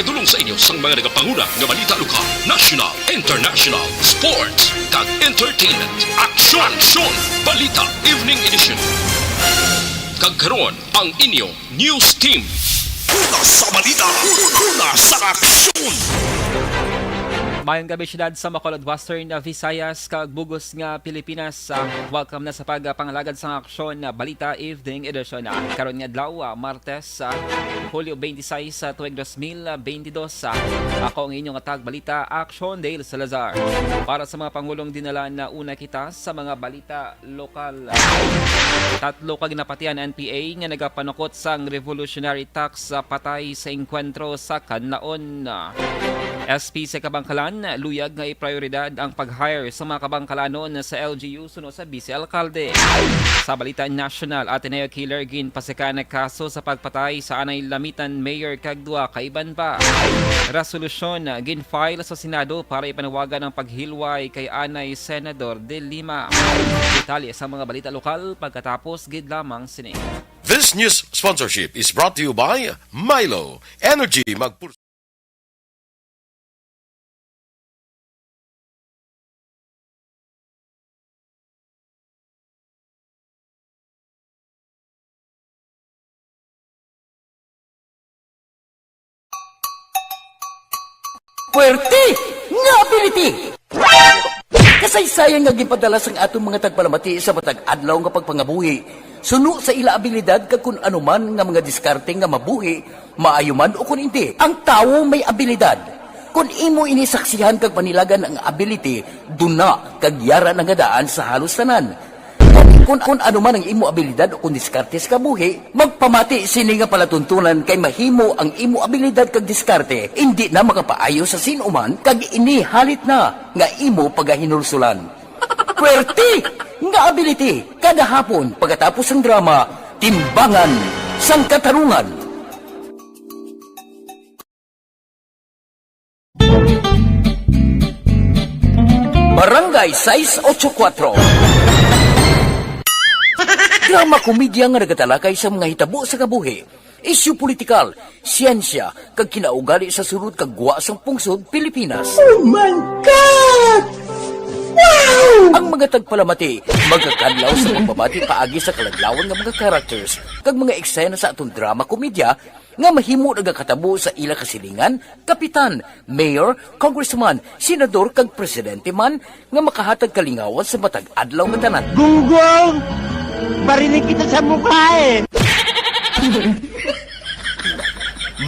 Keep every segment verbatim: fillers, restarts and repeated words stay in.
Dulong sa inyo sang mga nagapanguna nga balita lokal, national, international, sports, kag entertainment. Aksyon! Aksyon! Balita Evening Edition. Kag karon, ang inyo news team. Una sa balita, una sa aksyon. Mayong gabi, siyudad sa Bacolod, Western Visayas, kag bug-os nga Pilipinas. Ah, welcome na sa pagpangalagad sang aksyon, ah, Balita Evening Edition. Ah, karon nga adlaw, ah, Martes, ah, Hulyo twenty-six, ah, tuig dos mil twenty-two. Ah, ako ang inyong atag balita, Action Dale Salazar. Para sa mga pangulong dinala, nauna kita sa mga balita lokal. Tatlo ka ginapatian N P A nga nagapanukot sang revolutionary tax sa patay sa engkwentro sa Kanlaon. S P sa Kabangkalan, luyag nga iprioridad ang pag-hire sa mga Kabangkalanon sa L G U suno sa Vice Alcalde. Sa balita nasyonal, Ateneo killer ginpasikan ang kaso sa pagpatay sa anay Lamitan Mayor kag duha ka iban pa. Resolusyon gin-file sa Senado para ipanawagan ang paghilway kay anay Senador De Lima. Detalye sa mga balita lokal pagkatapos gid lamang sini. This news sponsorship is brought to you by Milo Energy. Magpur- Puwerte nga ability! Kasaysayan nga ginpadala sang aton mga tagpalamati sa matag adlaw nga pagpangabuhi, suno sa ila abilidad kag kun ano man nga mga diskarte nga mabuhi, maayo man o kun indi. Ang tawo may abilidad. Kon imo ini saksihan kag panilagan ang ability, duna kag yara na nga daan sa halos tanan. Kon, kon, kon ano man ang imo abilidad o kon diskarte sa kabuhi, magpamati sini nga palatuntunan kay mahimo ang imo abilidad kag diskarte indi na makapaayo sa sin-o man kag ini halit na nga imo pagahinulsulan. Puwerte nga ability! Kada hapon, pagkatapos sang drama, Timbangan sang Katarungan. Barangay sais ocho kuwatro. Drama komedya nga nagatalakay sa mga hitabo sa kabuhi, isyu politikal, siyensya, kag kinaugali sa sulod kag gwa sang pungsod Pilipinas. Oh my God! Wow! Ang mga tagpalamati magakadlaw sa pagbabati paagi sa kaladlawan nga mga characters kag mga eksena sa aton drama komedya nga mahimo nagakatabo sa ila kasilingan, kapitan, mayor, congressman, senador, kag presidente man nga makahatag kalingawan sa matag adlaw nga tanan. Gunggong! Barinig kita sa mukha eh!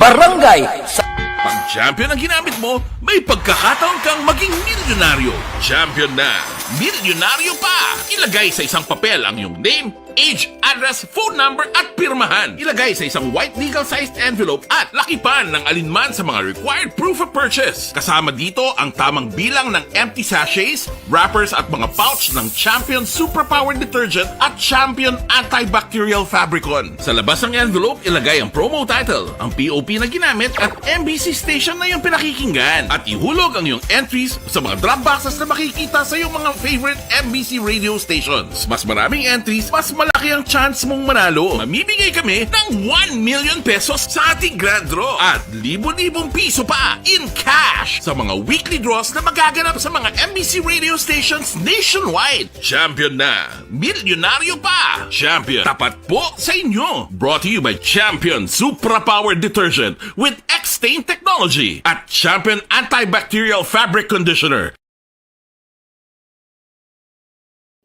Barangay sa Pag champion ang ginamit mo, may pagkakataon kang maging milyonaryo. Champion na, milyonaryo pa! Ilagay sa isang papel ang iyong name, age, address, phone number, at pirmahan. Ilagay sa isang white legal-sized envelope at lakipan ng alinman sa mga required proof of purchase. Kasama dito ang tamang bilang ng empty sachets, wrappers, at mga pouch ng Champion Superpower Detergent at Champion Antibacterial Fabricon. Sa labas ng envelope, ilagay ang promo title, ang P O P na ginamit, at M B C station na iyong pinakikinggan. At ihulog ang iyong entries sa mga drop boxes na makikita sa iyong mga favorite M B C radio stations. Mas maraming entries, mas malaki ang chance mong manalo. Mamimigay kami ng one million pesos sa ating grand draw at libo-libong piso pa in cash sa mga weekly draws na magaganap sa mga M B C radio stations nationwide. Champion na! Milyonaryo pa! Champion, tapat po sa inyo! Brought to you by Champion Supra Power Detergent with X-Stain Technology at Champion Antibacterial Fabric Conditioner.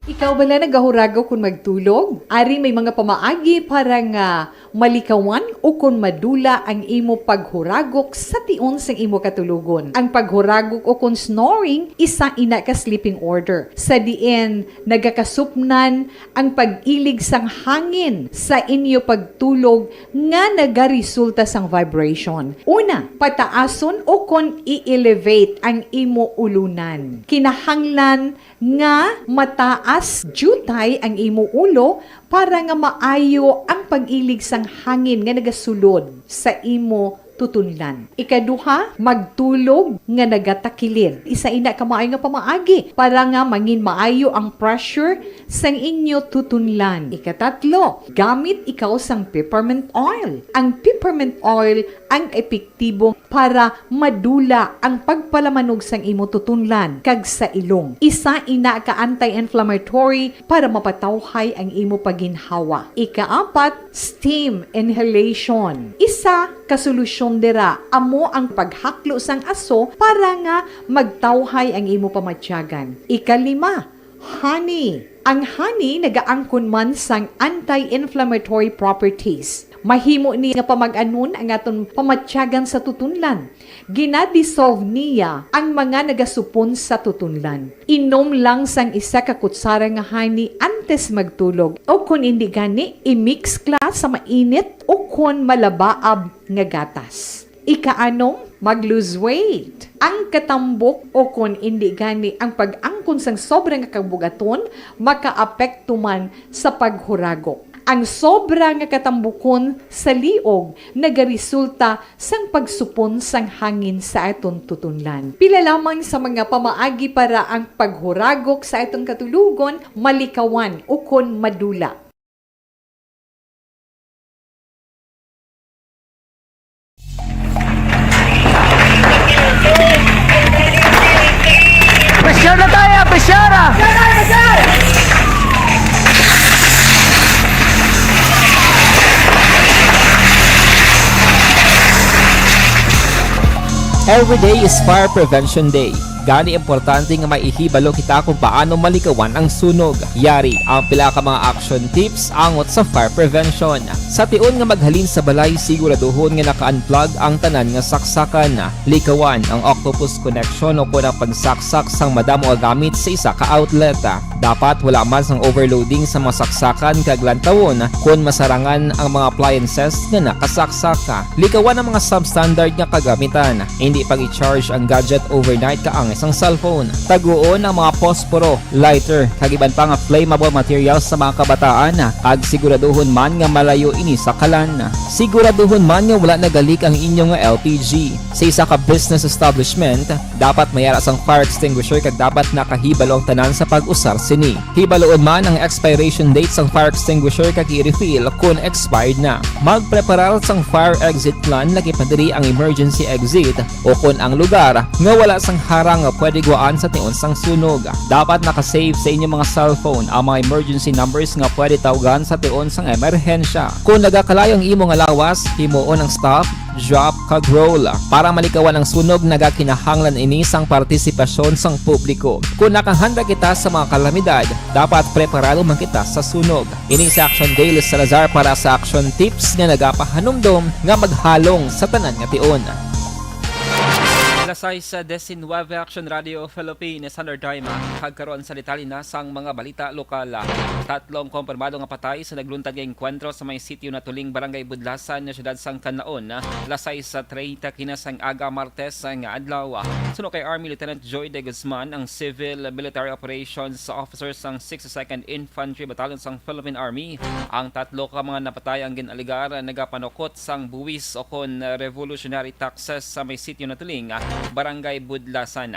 Ikaw bala nagahuragok kon magtulog? Ari may mga pamaagi para nga malikawan ukon madula ang imo paghuragok sa tion sang imo katulogon. Ang paghuragok ukon snoring, isa ina ka sleeping order, sa diin nagakasupnan ang pag-ilig sang hangin sa inyo pagtulog nga nagaresulta sang vibration. Una, pataason ukon i-elevate ang imo ulunan. Kinahanglan nga mataas diutay ang imo ulo para nga maayo ang pag-ilig sang hangin nga nagasulod sa imo tutunlan. Ikaduha, magtulog nga nagatakilid. Isa ina ka maayo nga pamaagi para nga mangin maayo ang pressure sang inyo tutunlan. Ikatatlo, gamit ikaw sang peppermint oil. Ang peppermint oil ang epektibo para madula ang pagpalamanog sang imo tutunlan kag sa ilong. Isa ina ka anti-inflammatory para mapatawhay ang imo paginhawa. Ikaapat, steam inhalation. Isa ka solusyon dira amo ang paghaklo sang aso para nga magtawhay ang imo pamatyagan. Ikalima, honey. Ang honey nagaangkon man sang anti-inflammatory properties. Mahimo ni nga pamag-anon ang aton pamatyagan sa tutunlan. Gina-dissolve niya ang mga nagasupon sa tutunlan. Inom lang sang isa ka kutsara nga honey antes magtulog, o kon indi gani, i-mix kla sa mainit o kon malabaab nga gatas. Ikaanom, mag-lose weight. Ang katambok o kon indi gani ang pag-angkon sang sobra nga kabugaton makaapekto man sa paghuragok. Ang sobra nga katambukon sa liog nagaresulta sang pagsupon sang hangin sa aton tutunlan. Pila lamang sa mga pamaagi para ang paghuragok sa aton katulogon malikawan ukon madula. Pressure na tayo! Pressure! Every day is Fire Prevention Day. Gani, importante nga maihibalo kita kung paano malikawan ang sunog. Yari ang pila ka mga action tips angot sa fire prevention. Sa tion nga maghalin sa balay, siguraduhon nga naka-unplug ang tanan nga saksakan. Likawan ang octopus connection o kon ang pagsaksak sang madamo nga gamit sa isa ka outlet. Dapat wala man sang overloading sa mga saksakan kag lantawon kon masarangan ang mga appliances nga nakasaksak. Likawan ang mga substandard nga kagamitan. Indi pag-i-charge ang gadget overnight kaangay sang cellphone. Taguon ang mga posporo, lighter, kag iban pa nga flammable materials sa mga kabataan, kag siguraduhon man nga malayo ini sa kalan. Siguraduhon man nga wala nagalik ang inyo nga L P G. Sa isa ka business establishment, dapat may ara sang fire extinguisher kag dapat nakahibalo ang tanan sa pag-usar sini. Hibaloon man ang expiration date sang fire extinguisher kag i-refill kon expired na. Magpreparar sang fire exit plan, lakip na diri ang emergency exit o kon ang lugar nga wala sang harang nga pwede gwaan sa tion sang sunog. Dapat naka-save sa inyo mga cellphone ang mga emergency numbers nga pwede tawgan sa tion sang emerhensya. Kon nagakalayo ang imo nga lawas, himuon ang stop, drop, kag roll. Para malikawan ang sunog, nagakinahanglan ini sang partisipasyon sang publiko. Kon nakahanda kita sa mga kalamidad, dapat preparado man kita sa sunog. Ini si Action Dale Salazar para sa Action Tips nga nagapahanumdom nga maghalong sa tanan nga tion. Alas sais disinwebe, Action Radio Philippines, Standard Time, kag karon sa detalye na sang mga balita lokal. Tatlong kumpirmado nga patay sa nagluntad nga engkwentro sa may sitio Natuling, Barangay Budlasan, siyudad sang Canlaon, alas sais treinta kina sang aga Martes nga adlaw. Suno kay Army Lieutenant Joy De Guzman, ang civil military operations officer sang sixty-second Infantry Battalion sang Philippine Army, ang tatlo ka mga napatay ang gin-alegar nagapanukot sang buwis o kon revolutionary taxes sa may sitio Natuling, Barangay Budlasan.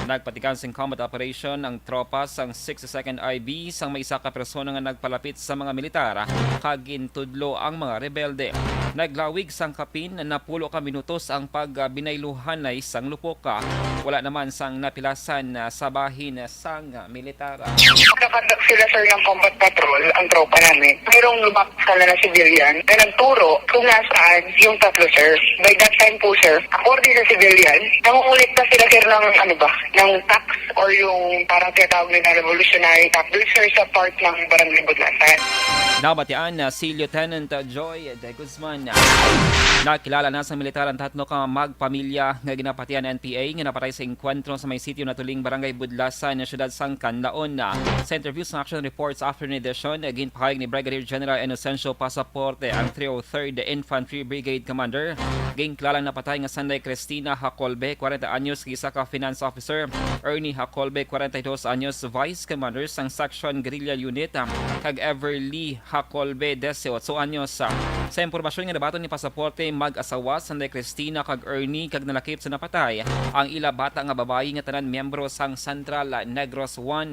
Nagpatikan sing combat operation ang tropa sang sixty-second I B sang may isa ka persona nga nagpalapit sa mga militar kag gintudlo ang mga rebelde. Naglawig sang kapin napulo ka minutos ang pagbinayluhanay sang lupok. Wala naman sang napilasan sa bahin sang militar. Nakakonduct sila, sir, ng combat patrol, ang tropa namin. Mayroong lumapit sa na civilian na nagturo kung nasaan yung tatlo, sir. By that time po, sir, according sa civilian, nangungulit pa sila, sir, ng, ano ba, ng tax or yung parang tinatawag nila revolutionary tax dun, sir, sa part ng Barangay Budlasan. Nabatian na si Lieutenant Joy De Guzman. Nakilala na sa militar ang tatlo ka magpamilya nga ginapatian N P A nga napatay sa engkwentro sa may sitio Natuling, Barangay Budlasan, siyudad sang Canlaon. Sa interview sa Action Reports Afternoon Edition, ginpahayag ni Brigadier General Inocencio Pasaporte, ang three oh third Infantry Brigade Commander, ginkilalang napatay nga sanday Cristina Hacolbe, kwarenta anyos, kag isa ka finance officer, Ernie Hacolbe, kwarenta y dos anyos, vice commander sang Section Guerrilla Unit, kag Everly Hacolbe, dieciocho anyos. Sa impormasyon nga nabaton ni pasaporte, mag-asawa sanday Christina kag Ernie kag nalakip sa napatay ang ila bata nga babayi nga tanan miyembro sang Central Negros One.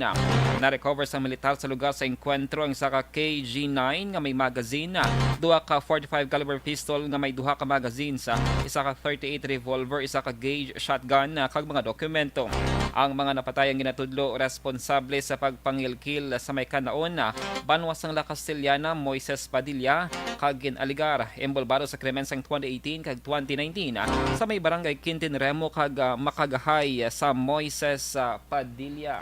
Na-recover sang militar sa lugar sa engkwentro ang isa ka K G nine nga may magazine, duha ka forty-five caliber pistol nga may duha ka magazines, isa ka thirty-eight revolver, isa ka gauge shotgun, kag mga dokumento. Ang mga napatay ang ginatudlo responsable sa pagpangilkil sa may kanaon, banwa sang La Castellana, Moises Padilla, kag gin-alegar inbolbado sa krimen sang twenty eighteen kag twenty nineteen, ah, sa may barangay Quintin Remo kag, ah, Makagahay, ah, sa Moises, ah, Padilla.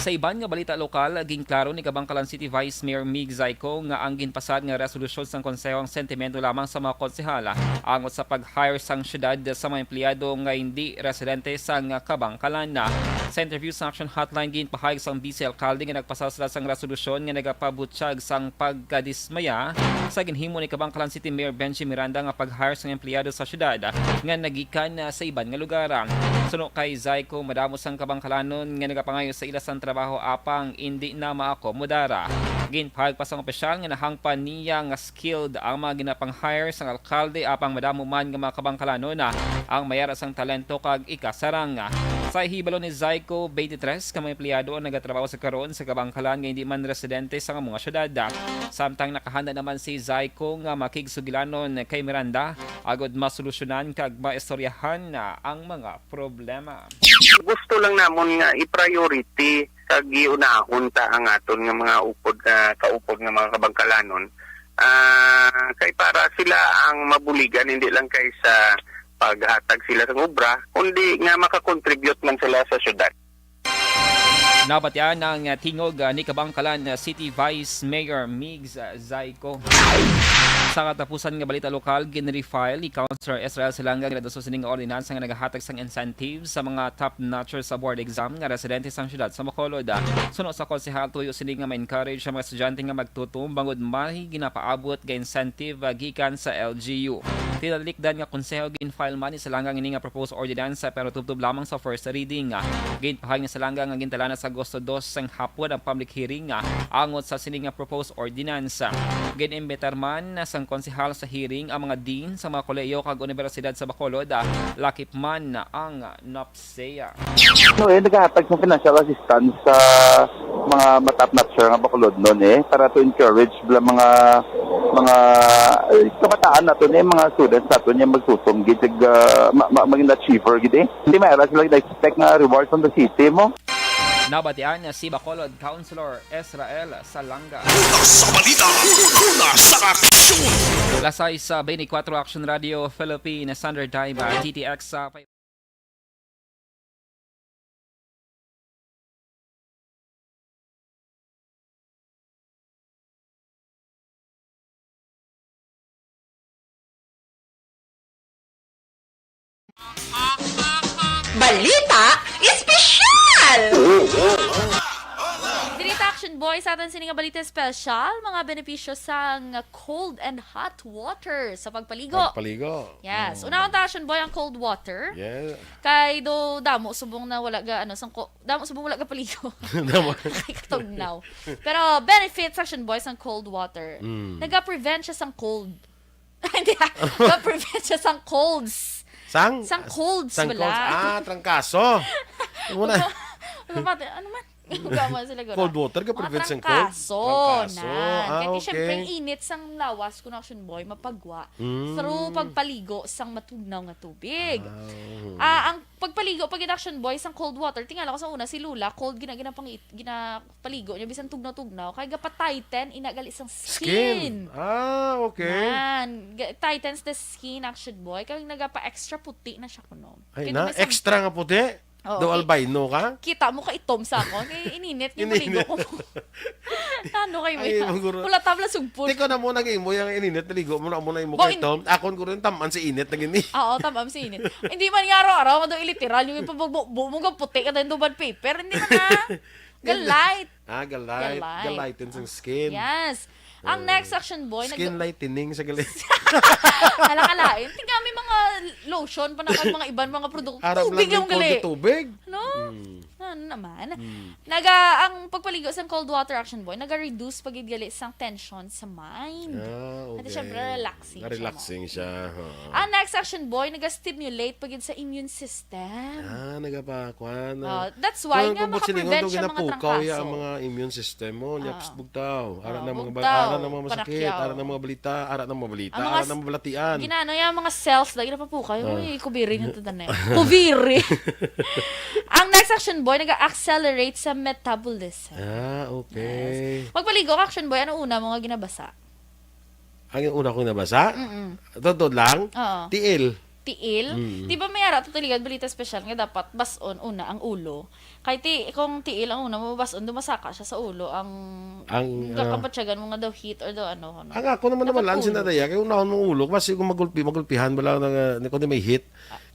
Sa iban nga balita lokal, ginklaro ni Kabangkalan City Vice Mayor Mig Zayco nga ang ginpasad nga resolusyon sang konseho ang sentimento lamang sa mga konsehal, ah, angot sa pag-hire sang syudad sa mga empleyado nga hindi residente sang Kabangkalan. Sa interview sa Action Hotline, ginpahayag sang Vice Alkalde nga nagpasad sila sang resolusyon nga nagapabutyag sang pagkadismaya sa ginhimo ni Kabangkalan City Mayor Benji Miranda nga pag-hire sang empleyado sa syudad nga nagikan, ah, sa iban nga lugar. Suno kay Zayco, madamo sang Kabangkalanon nga nagapangayo sa ila sang trabaho apang indi na maakomodar. Ginpahayag pa sang opisyal nga nahangpan niya nga skilled ang mga ginapang-hire sang alkalde, apang madamo man nga mga Kabangkalanon, ah, ang may ara sang talento kag ikasarang. Sa hibalo ni Zayco, twenty-three ka mga empleyado ang nagatrabaho sa karon sa Kabangkalan nga hindi man residente sa among syudad. Samtang nakahanda naman si Zayco nga makigsugilanon kay Miranda agod masolusyonan kag maistoryahan na ang mga problema. Gusto lang namon nga i-priority kag iunahon ta ang aton nga mga upod, ah, kaupod nga mga Kabangkalanon. Ah, kay para sila ang mabuligan, hindi lang kay sa paghatag sila sang obra, kundi nga makakontribute man sila sa syudad. Nabatian ang, ah, tingog, ah, ni Kabangkalan, ah, City Vice Mayor Migs, ah, Zayco. Sa katapusan nga balita lokal, ginrefile ni Councilor Israel Salanga ang graduasyon sining nga ordinansa nga nagahatag sang incentive sa mga top notchers sa board exam nga residente sang syudad sa Bacolod. Suno sa konsehal, tuyo sini nga ma-encourage ang mga estudyante nga magtutom bangod may ginapaabot nga incentive, ah, gikan sa L G U. Tinalikdan nga konseho, gin-file man ni Salanga ini nga proposed ordinance, pero tubtob lamang sa first reading. Ginpahayag ni Salanga nga gintala na sa Agosto dos sang hapon ang public hearing, ah, angot sa sini nga proposed ordinance. Gin-imbitar man sang konsehal sa hearing ang mga dean sa mga kolehiyo kag unibersidad sa Bacolod, ah, lakip man ang NOPSEA. No, eh, nagahatag sa financial assistance sa mga matap notcher nga Bacolodnon, eh, para to encourage bala mga, mga, eh, kabataan naton, eh, mga students naton nga magtutom gid, ah, ma-, ma-, maging achiever gid, eh. Hindi may ara sila na-expect nga reward from the city mo. Nabatian si Bacolod Councilor Israel Salanga. Una sa balita, una sa aksyon. Lasay sa twenty-four Action Radio Philippines, Thunder Dive, T T X sa Balita Espesyal! Diri ta, Action Boy, sa aton sini nga balita espesyal, mga benepisyo sang cold and hot water sa pagpaligo. Pagpaligo. Yes. Mm. Unahon ta, Action Boy, ang cold water. Yeah. Kay do damo subong na wala ga, ano, sang ko-, damo subong wala ga paligo. Damo. Ay, katugnaw. Pero benefits, Action Boy, sang cold water. Mm. Naga-prevent siya sang cold. Hindi, ah. Naga-prevent siya sang colds. Sang? Sang colds, sang wala. Colds. Ah, trangkaso. Ano na? Ano ba? Ano man? Huwag mo sila gura. Cold water, ga-prevent sang cold? Trangkaso. Trangkaso. Ah, okay. Kaya siyempre, ang init sang lawas, kun, Action Boy, mapagwa through pagpaligo sang matugnaw nga tubig. Mm. Ah, oo. Ah, ang pagpaligo, pag Action Boy, sang cold water, tingala ko sa una, si Lola, cold, gina-, ginapangit-, ginapaligo niya, bisan tugnaw-tugnaw, kay gapa-tighten, ina gali sang skin. Skin. Ah, okay. Nan, ga-, tightens the skin, Action Boy, kay nagapa-extra puti na siya kuno. Ay, kay na, bisan extra nga puti? Oo, daw ki-, albino ka? Kita mo ka itom sa ako. Kay ininit niya, ininit. Maligo ko. Ano kayo, ay, Mia? Maguro. Wala tabla sugpon. Tiko na mo nag-imo yung ininit, naligo mo na mo na imo. Bo, kay in- Tom. Akon ko rin, taman si init na gini. Oo, taman si init. Hindi man nga araw-araw, nga daw iliteral, yung ipabugbo mo, nga puti ka tayo, duban paper. Hindi man na. Ga-light. Ah, ga-light. Ga-light. Ga-lighten sang skin. Yes. Ang, eh, next, Action Boy, skin nag- lightening sa gali. Hala, kalain. Tingnan, may mga lotion pa na kag mga iban, mga produkto. Arap tubig lang lang yung gali. Cold tubig. No? Mm. Ano naman? Mm. Naga, ang pagpaligo sang cold water, Action Boy, naga-reduce pa gid gali sang tension sa mind. Ah, At okay. syempre, relaxing siya, Relaxing siya. Oo. Ang next, Action Boy, naga-stimulate pa gid sa immune system. Ah, nagapa-, kwan, ah. Oh, that's why Kwan, nga kung buot silingon, makaprevent daw siya mga ginapukaw ya ang trangkaso. mga immune system mo. Nya, Ah. pst, bugtaw. Ara Ah, na mga ba-, bugtaw. ara na mga masakit, Panakyaw. ara na mga balita, ara na mga balita, Ang mga ara s-, na mga balatian. ginano ya, mga cells, lagi na papukaw. Ah. Uy, kubiri nga to, tanay. Kubiri. Ang next, Action Boy, naga-accelerate sa metabolism. Ah, okay. Yes. Magpaligo ka, Action Boy, ano una mo nga ginabasa? Ang una kong nabasa? Mm-mm. Totoo lang? Oo. Tiil. Tiil? Mm. Di ba may ara to, Tiligan, balita special nga dapat bas-on una ang ulo? Kay ti-, kung tiil ang una mo bas-on, dumasaka siya sa ulo. Ang, Ang, ah, kakabatyagan mo nga daw heat or daw ano, ano. Ang ako naman Dapat naman lang ulo. sinadaya, kay unahon mong ulo, kasi kung magulpi, magulpihan, wala na nga, ni-, kundi may heat.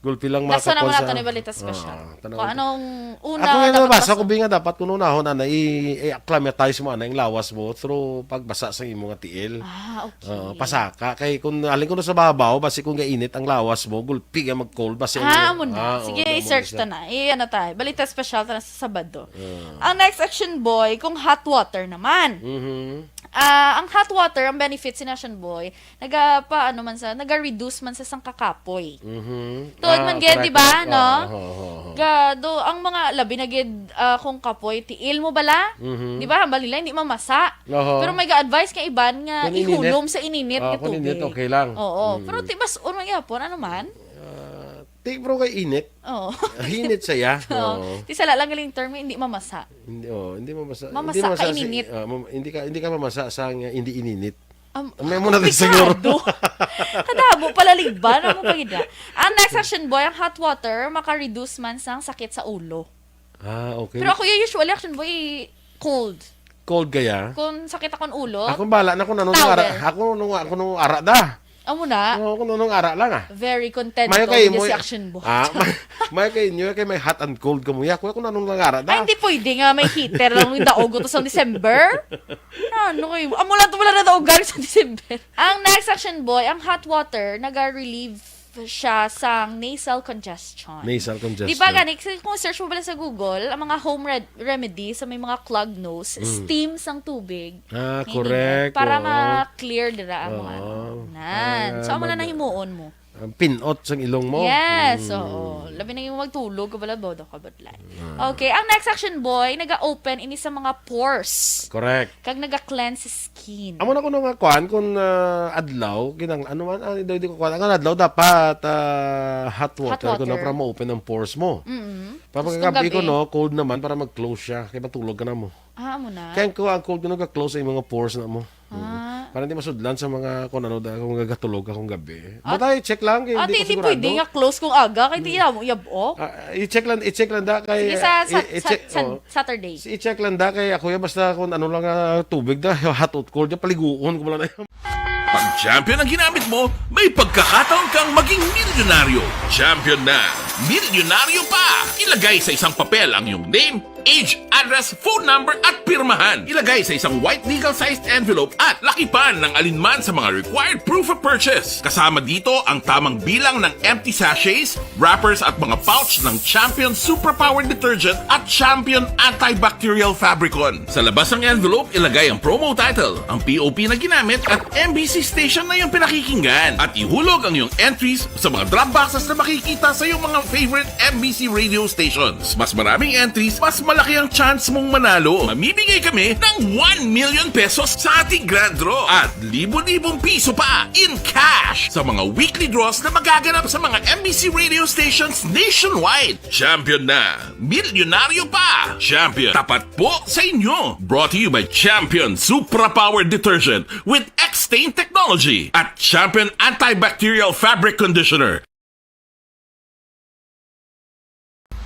Gulpi lang Nasa makakuha naman sa nato ni balita special. Ah, tanaw Kung ko. anong una Ako nga dapat nabasa ko, basa. Bi, nga dapat kung unahon, ana, i-, i-acclimatize mo, ana, yung lawas mo through pagbasa sa imo nga tiil. Ah, okay. Oo, pasaka. Kay kung alin ko na sa babaw, basi kung gainit ang lawas mo, gulpi nga mag-cold, basi Ah, ang amo na. ah, oo, Sige, amo na i-search siya. ta na. I-, ano tayo, balita special ta na sa Sabado. Ah. Ang next, Action Boy, kung hot water naman. Mhm. Ah, ang hot water, ang benefits ni Action Boy, naga pa, ano man sa, naga-reduce man sa sang kakapoy. Mhm. Tuod Ah, man gid, correct, di ba, correct. no? Oo, oo, oo, oo. Ga, do, ang mga, labi na gid, ah, kung kapoy, tiil mo bala? Mhm. Di ba, hambal nila, hindi mamasa. Oho. Pero may ga-advise nga iban nga Kung ininit. ihulom sa ininit Ah, nga kung ininit, tubig. okay lang. Oo. Mm. Pero tibas-on man gihapon, ano man? Ah, ti-, pero kay init. Oo. Hinit siya, Oo. Oo. Ti sala lang galing term, hindi mamasa. Hindi, oh, hindi mamasa. Mamasa Hindi mamasa ka, si-, ininit. ah, mam-, hindi ka, hindi ka mamasa sa nga hindi ininit. Am-, May mo na din siguro. komplikado. Kadamo pala ligban, amo pa gid na. Ang next, Action Boy, ang hot water maka-reduce man sang sakit sa ulo. Ah, okay. Pero ako, usually, Action Boy, cold. Cold kaya? Kung sakit akong ulo, Ako bala na kung anong Towel. ara, ako nung, ako nung ara da. Amo na. Oo, kung anong ara lang, ah. Very content Mayo to, kay hindi mo si Action Boy. Ah, may, mayo kay inyo kay may hot and cold ka mo. Ya, kuya, kung anong lang ara da. Ay, hindi pwede nga may heater lang yung daog to sa December. Na, ano kayo? Amo lang to, wala na daogan sa December. Ang next, Action Boy, ang hot water, naga-relieve siya sa nasal congestion. Nasal congestion. Di ba gani, kasi kung search mo pala sa Google, ang mga home red-, remedy sa may mga clogged nose, Mm. steam sang tubig. Ah, Ininit correct. para Oo. ma-clear dira ang mga Oo. ano. Nan. Ah, So, amo na mag- nahimuon mo. Ang pinot sang ilong mo. Yes, Mm. oo. Labi na yung magtulog ka pala, bodo ka, budlay. Ah. Okay, ang next, Action Boy, naga-open ini sa mga pores. Correct. Kag naga-cleanse sa skin. Amo na kuno nga kuan, kung, ah, adlaw, kinang-, ano man, ah, di, di ko kuan. Ang adlaw dapat, ah, hot Hot water, kuno water. para ma-open ang pores mo. Mm-mm. Tapos kung Pagkagabi gabi? ko, no, cold naman para mag-close siya. Kaya matulog ka na mo. Ah, amo na. Kaya ko, ang cold ko, nag-close ang mga pores na mo. Ah. Mm. Para hindi masudlan sa mga, kung ano, da-, kung gagatulog ka kung gabi. At But I check lang, kay Ate, hindi ko hindi sigurado. pwede nga close kung aga, kay di Mm. mo yabok. Ah, i-check lang, i-check lang da kay, Sige, sa, sa, i-, i-check, sa, sa oh. Saturday. Si i-check lang da kay ako ya, basta kung ano lang nga tubig da, hot or cold, ya paliguon ko lang na. Pag champion ang ginamit mo, may pagkakataon kang maging milyonaryo. Champion na, milyonaryo pa! Ilagay sa isang papel ang iyong name, age, address, phone number, at pirmahan. Ilagay sa isang white legal-sized envelope at lakipan ng alinman sa mga required proof of purchase. Kasama dito ang tamang bilang ng empty sachets, wrappers, at mga pouch ng Champion Superpower Detergent at Champion Antibacterial Fabricon. Sa labas ng envelope, ilagay ang promo title, ang P O P na ginamit, at M B C station na iyong pinakikinggan. At ihulog ang iyong entries sa mga drop boxes na makikita sa iyong mga favorite M B C radio stations. Mas maraming entries, mas malaki ang chance mong manalo. Mamimigay kami ng one million pesos sa ating grand draw at libo-libong piso pa in cash sa mga weekly draws na magaganap sa mga M B C radio stations nationwide. Champion na! Milyonaryo pa! Champion, tapat po sa inyo! Brought to you by Champion Supra Power Detergent with X-Stain Technology at Champion Antibacterial Fabric Conditioner.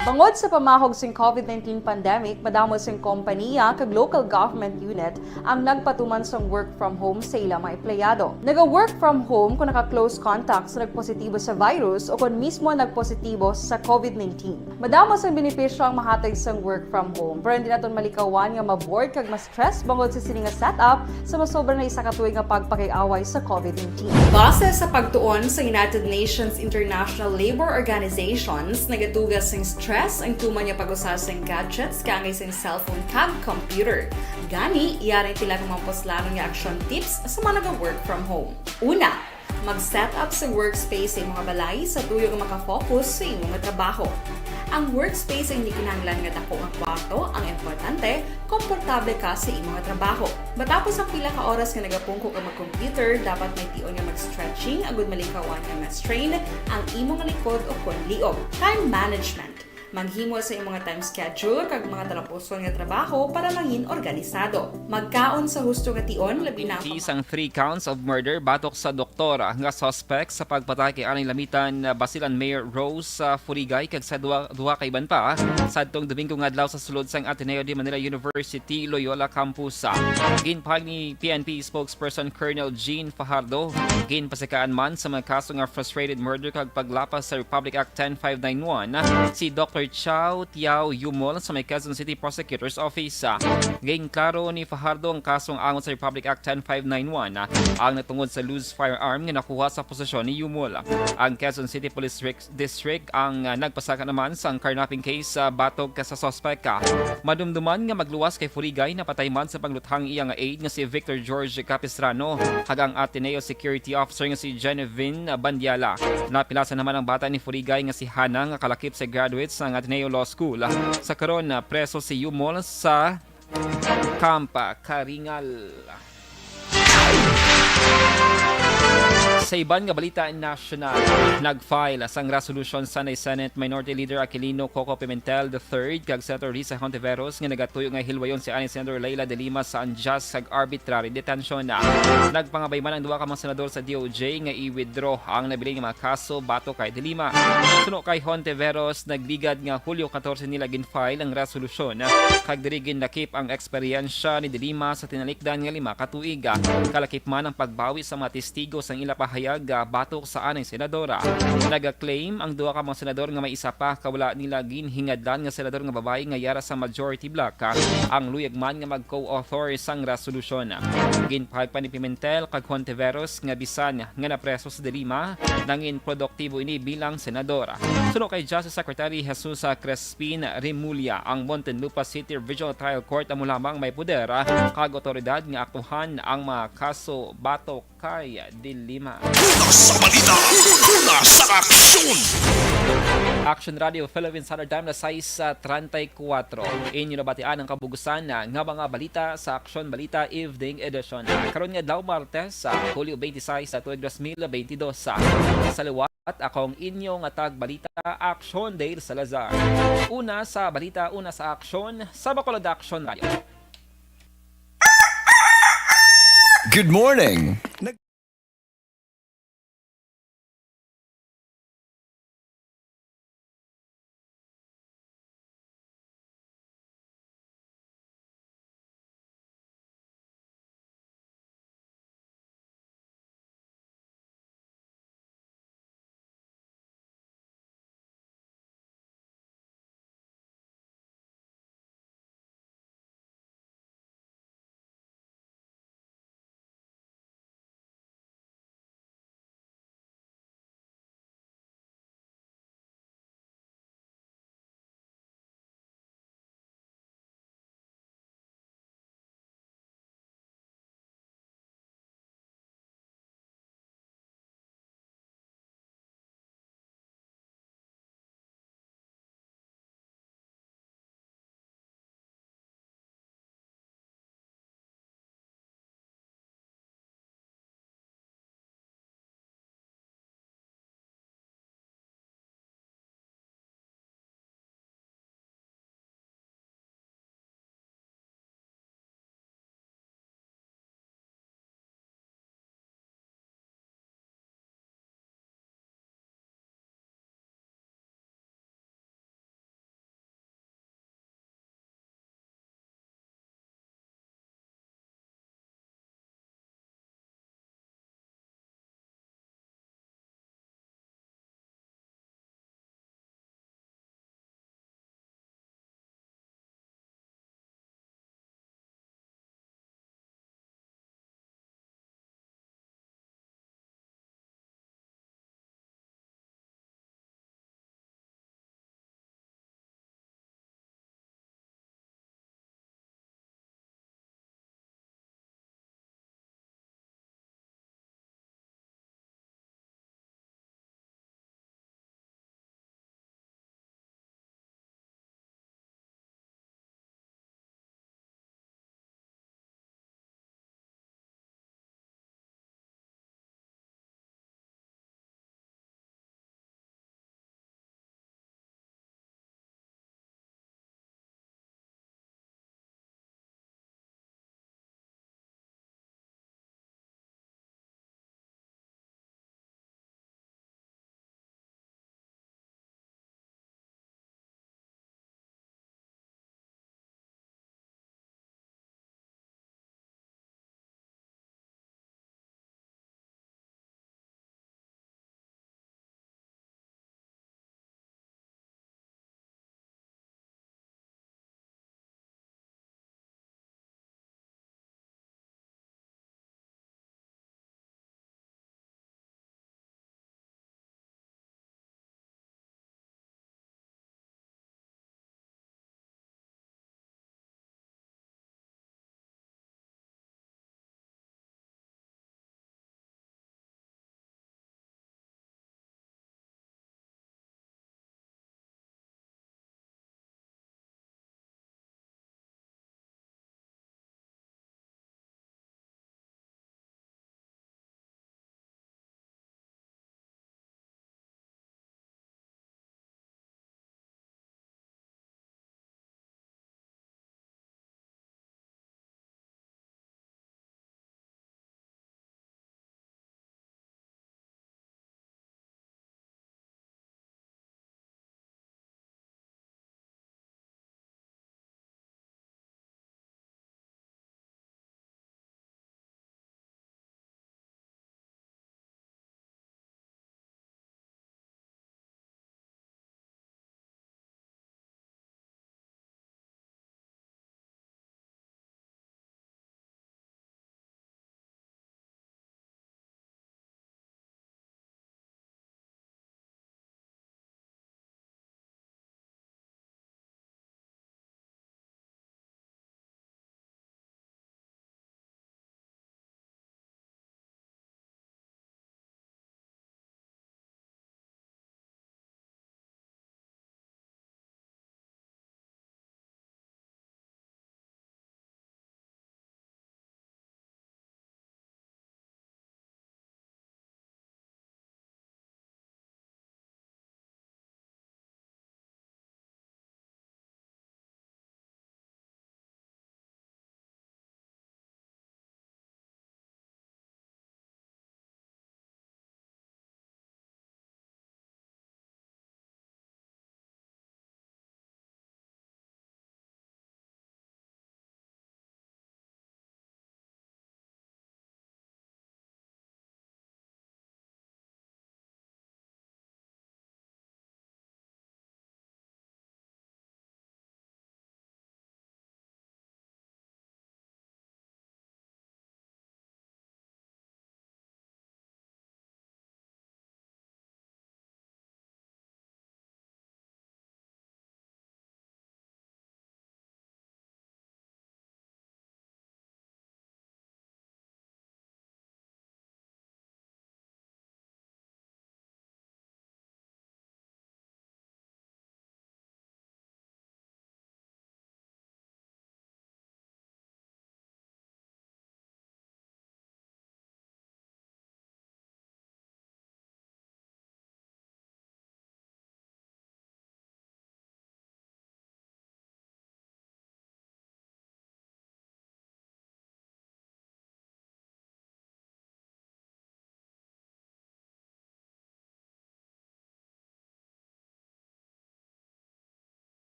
Bangod sa pamahog sing covid nineteen pandemic, madamo sing kompanya kag local government unit ang nagpatuman sang work from home sa ila mga empleyado. Naga-work from home kung naka-close contact sa nagpositibo sa virus o kon mismo nagpositibo sa covid nineteen. Madamo sang benepisyo ang mahatag sang work from home, pero hindi naton malikawan nga ma-bored kag ma-stress bangod sa sini nga setup sa masobra na isa ka tuig nga pagpakig-away sa covid nineteen. Base sa pagtuon sa United Nations International Labour Organizations, nagaduga sing stress stress ang tuman nga pag-usar sing gadgets kaangay sing cellphone kag computer. Gani, yari pila ka mga puslanon nga action tips sa mga naga-work from home. Una, mag-set up sa workspace sa imong balay sa tuyo nga makafocus sa imong trabaho. Ang workspace ay hindi kinahanglan nga dako nga kwarto, ang importante, komportable ka sa imong trabaho. Matapos ang pila ka oras nga nagapungko ka mag-computer, dapat may tion nga mag-stretching agud malikawan nga ma-strain ang imong likod o kon liog. Time management. Maghimo sa imong time schedule kag mga talapuson nga trabaho para mangin organisado. Magkaon sa husto nga tion, labi na ang Peace ang three counts of murder batok sa doktor nga suspect sa pagpatay kay anay Lamitan, uh, Basilan Mayor Rose, uh, Furigay kag sa duha, duha ka iban pa sadtong Domingo nga adlaw sa sulod sang Ateneo de Manila University Loyola Campus. Ginpahayag ni P N P spokesperson Colonel Jean Fajardo, ginpasikaan man sa mga kaso nga frustrated murder kag paglapas sa Republic Act ten five nine one si Doctor Chow Tiao Yumol sa may Quezon City Prosecutor's Office. Ginklaro ni Fajardo ang kasong angot sa Republic Act ten five nine one ang natungod sa loose firearm nga nakuha sa posesyon ni Yumol. Ang Quezon City Police District ang, ah, nagpasaka naman sang carnapping case, ah, batok sa suspek. Madumduman nga magluwas kay Furigay napatay man sa pangluthang iya nga aide nga si Victor George Capistrano kag ang Ateneo Security Officer nga si Genevieve Bandiala. Napilasan naman ang bata ni Furigay nga si Hana nga kalakip sa graduate sang Ateneo Law School. Sa karon, ah, preso si Yumol sa Camp Karingal. Sa iban nga balita nasyonal, nag-file sang resolution Sanay Senate Minority Leader Aquilino Coco Pimentel the third kag Senator Risa Hontiveros nga nagatuyo nga hilwayon si anay Senator Leila de Lima sa unjust kag arbitrary detention. Nagpangabay man ang duha ka mga senador sa D O J nga i-withdraw ang nabilin nga mga kaso batok kay de Lima. Suno kay Hontiveros, nagligad nga Hulyo katorse nila gin-file ang resolusyon, kag diri ginlakip ang eksperyensya ni de Lima sa tinalikdan nga lima ka tuig. Kalakip man ang pagbawi sa mga testigo sang ila pahayag, ah, batok sa anay senadora. Nag-claim ang duha ka mga senador nga may isa pa ka wala nila ginhingadlan nga senador nga babayi nga yara sa majority bloc, ah, ang luyag man nga mag-co-author sang resolusyon. Ginpahayag pa ni Pimentel kag Hontiveros nga bisan nga napreso si de Lima, nangin produktibo ini bilang senador. Suno kay Justice Secretary Jesus Crispin Remulla, ang Muntinlupa City Regional Trial Court amo lamang may poder kag awtoridad nga aktuhan ang mga kaso batok kay de Lima. Una sa balita, una sa aksyon. Action Radio Philippines Standard Time, alas sais treinta y cuatro. Inyo nabatian ang kabugusan nga mga balita sa Aksyon Balita Evening Edition. Karon nga adlaw, Martes, sa Hulyo twenty-six sa tuig dos mil twenty-dos. Sa liwat, ako ang inyo nga tagbalita, Action Dale Salazar. Una sa balita, una sa aksyon, sa Bacolod Action Radio. Good morning.